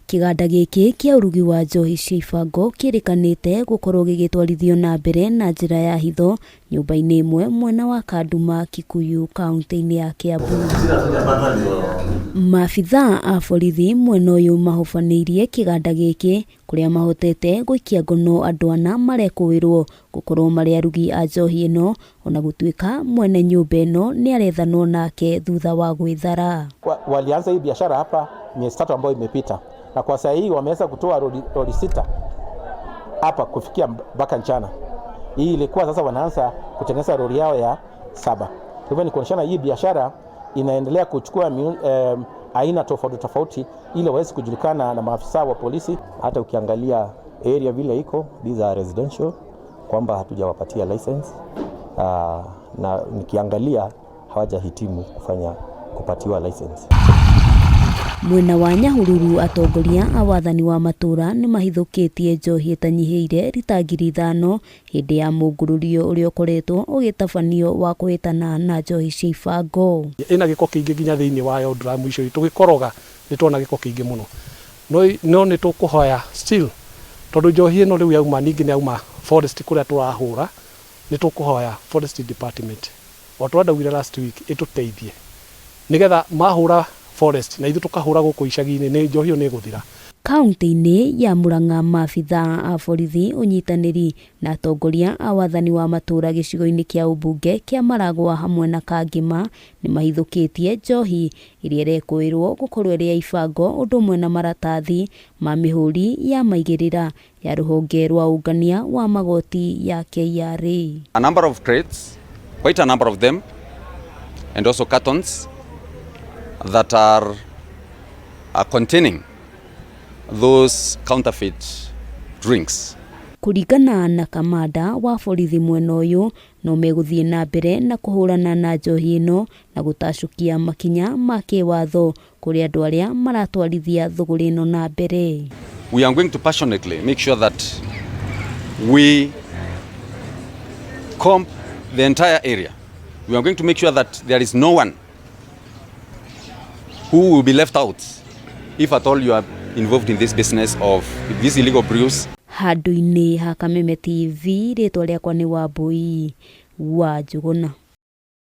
Kĩganda gĩkĩ kĩa ũrugi wa njohi cia ibango kĩrĩkanĩte gũkorwo gĩgĩtwarithio na mbere na njĩra ya hitho nyũmba-inĩ ĩmwe mwena wa Kanduma, Kikuyu, kaunti-inĩ ya Kiambu. Maabithaa a borithi mwena ũyũ mahobanĩirie kĩganda gĩkĩ kũrĩa mahotete gũikia ngono andũ ana marekũĩrwo gũkorwo marĩ arugi a njohi ĩno ona gũtuĩka mwene nyũmba ĩno nĩarethanwo nake thutha wa gwĩthara. Walianza hii biashara hapa miezi 3 ambayo imepita, na kwa saa hii wameweza kutoa lori 6 hapa kufikia mpaka mchana. Hii ilikuwa sasa wanaanza kutengeneza lori yao ya 7. Kwa hivyo ni kuonyeshana hii biashara inaendelea kuchukua aina tofauti tofauti ili waweze kujulikana na maafisa wa polisi. Hata ukiangalia area vile iko, these are residential, kwamba hatujawapatia license, na nikiangalia hawajahitimu kupatiwa license. Mwena wa Nyahururu atongoria a wathani wa matũra nĩmahithũkĩtie njohi ĩtanyihĩire rita 5,000 hĩndĩ ya mũngũrũrio ũrĩa ũkoretwo ũgĩtabanio wa kũhĩtana na njohi cia ibango. Ĩna gĩko kĩingĩ nginya thĩinĩ wayo dramu icio tũgĩkoroga nĩtuona gĩko kĩingĩ mũno. No nĩ tũkũhoya still tondũ njohi ĩno rĩu yauma ningĩ nĩ yauma forest kũrĩa tũrahũra, nĩ tũkũhoya forest department o tũrĩa last week ĩtũteithie nĩgetha mahũra forest na ithuĩ tũkahũra gũkũ icagi-inĩ nĩ njohi ĩyo nĩ ĩgũthira. Kaunti-inĩ ya Murang'a maabithaa a borithi ũnyitanĩri na atongoria a wathani wa matũra gĩcigo-inĩ kĩa ũmbunge kĩa Maragwa hamwe na Kangĩma nĩmahithũkĩtie njohi ĩrĩa ĩrekũĩrwo gũkorwo ĩrĩ ya ibango ũndũ ũmwe na maratathi ma mĩhũri ya maigĩrĩra ya rũhonge rwa ũngania wa magoti ya KRA. A number of crates, quite a number of them, and also cartons that are containing those counterfeit drinks. Kũringana na kamanda wa borithi mwena ũyũ no megũthiĩ na mbere na kũhũrana na njohi ĩno na gũtacũkia makinya ma kĩwatho kũrĩ andũ arĩa maratwarithia thũgũrĩ ĩno na mbere. We are going to passionately make sure that we comb the entire area. We are going to make sure that there is no one who will be left out if at all you are involved in this business of these illegal brews. Handũ-inĩ ha Kameme TV, rĩtwa rĩakwa nĩ Wambui wa Njũgũna.